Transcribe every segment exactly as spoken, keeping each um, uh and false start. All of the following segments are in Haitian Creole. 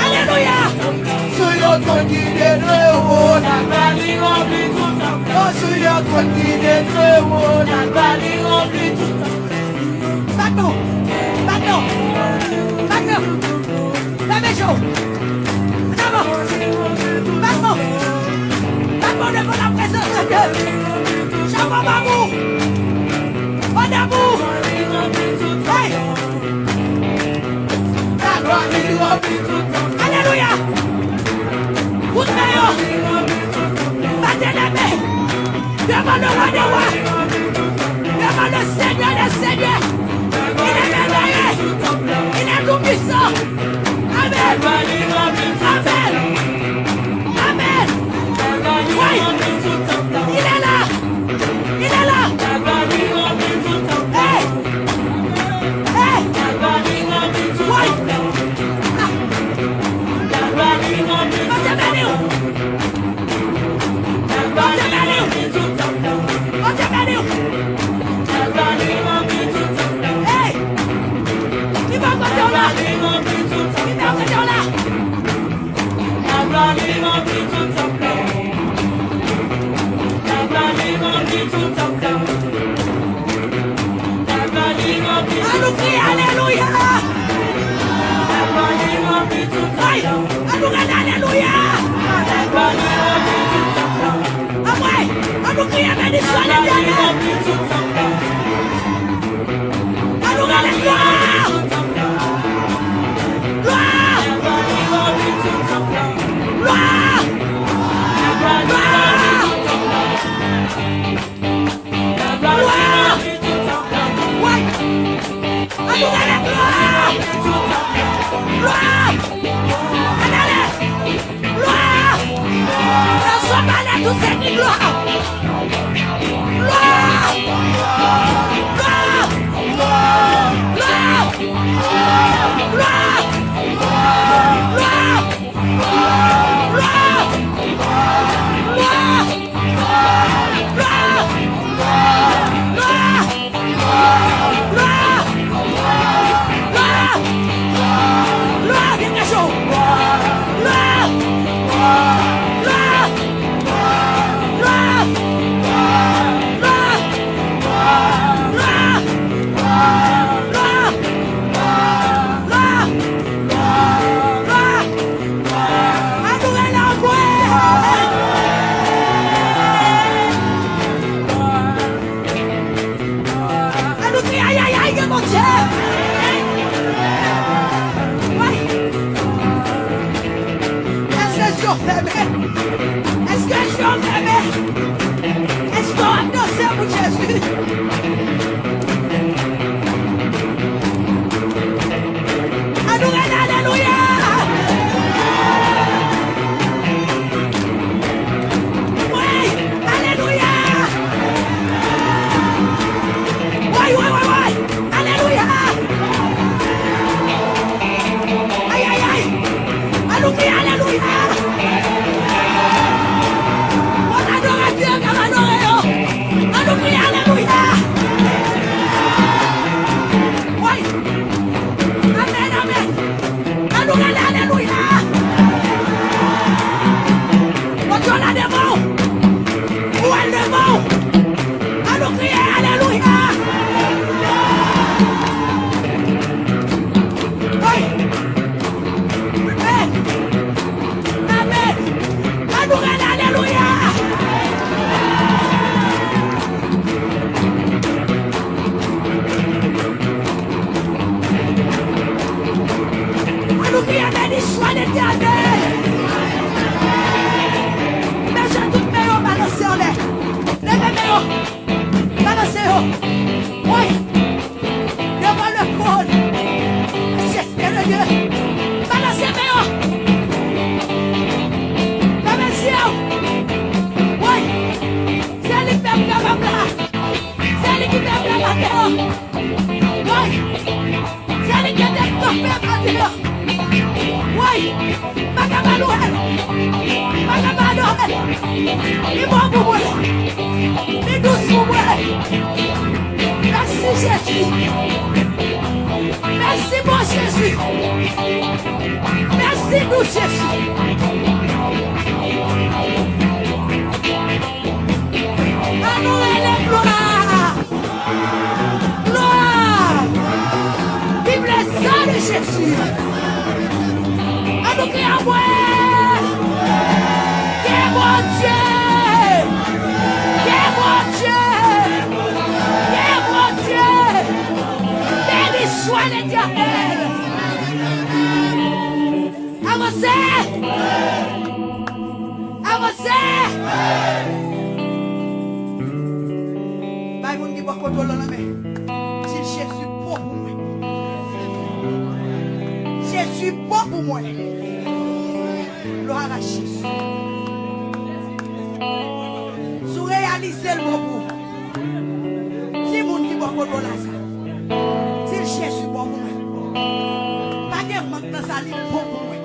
Alelouya! Bat nou! Bat nou! Bat nou! Leve je w! An avan! Bat nou! Bat nou devan laprezans de Dye! Chapo ba nou! An avan! Hey! Alelouya! Kout men yo! Bate de men! Devant le roi des rois, devant le Seigneur des seigneurs. Il est merveilleux, il est tout-puissant. Amen. Amen. Amen. Oui. Il est là. Il est là. Hey. Hey. Oui. Ah. Bondye beni w. Bondye beni w! Bondye beni w! Hey! Ki bò kote w la? Ki bò kote w la? An nou kriye alelouya! Ay! An nou rele alelouya! Anmwey! An nou kriye benediksyon Letènèl! An nou rele glwa! Glwa! Glwa! Fèmen? Èske je w fèmen? Èske w ap danse pou Jezi? An nou rele alelouya! Wi! Alelouya! Wi, wi, wi, wi! Alelouya! Ay, ay, ay! An nou kriye alelouya! Bon, adore Dye, k ap adore yo! An nou kriye alelouya! Woy! Amèn, amèn! An nou rele alelouya! Bondye la devan w! Ou al devan w! An nou kriye alelouya! Hey! Hey! Amèn! An nou rele alelouya! An nou kriye, beni swa Letènèl! Mèt tout men yo balanse anlè! Leve men yo! Balanse yo! Woy! Devan le trône! Sèche de Dye! Balanse men yo! Fèmen zye w! Woy! Se li k fè m kapab la! Se li ki fè m kapab la! Woy! Se li ki te kanpe m andedan! Woy! M pa ka pa louwe l! M pa ka pa adore l! Li bon pou mwen! Li dous pou mwen! Mèsi, Jezi! Mèsi, bon Jezi! Mèsi, dou Jezi! An nou rele glwa! Glwa! Viv le sang de Jésus! An nou kriye anmwe! Ke Bondye! Ke Bondye! Ke Bondye! Beni swa Letènèl! Avanse! Avanse! Bay moun ki bò kote w lan nan men. Di l, Jezi bon pou mwen. Jezi bon pou mwen. Glwa a Jezi. Si w reyalize l bon pou ou, di moun ki bò kote w la sa. Di l, Jezi bon pou mwen. Pa gen mank nan sa, li bon pou mwen.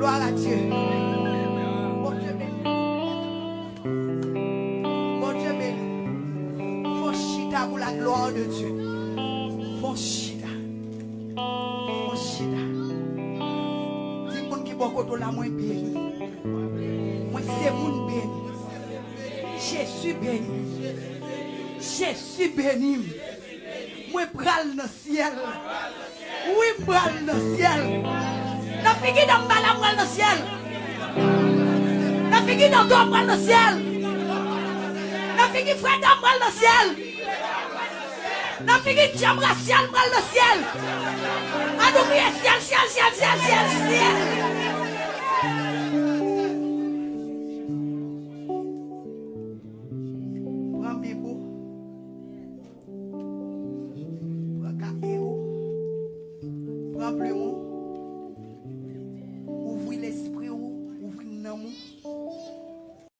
Glwa a Dye. Bondye beni. Bondye beni. Fò chita pou la glwa de Dye. Fò chita. Fò chita. Di moun ki bò kote w la, mwen beni. Mwen se moun beni. Jezi beni. Jezi beni m. Mwen pral nan syèl. Wi, m pral nan syèl. Nan figi Dambala, m pral nan syèl. Nan figi Dodo, m pral nan syèl. Nan figi frè Dambala, m pral nan syèl. Nan figi dyanm rasyal, m pral nan syèl. An nou kriye syèl, syèl, syèl, syèl, syèl, syèl.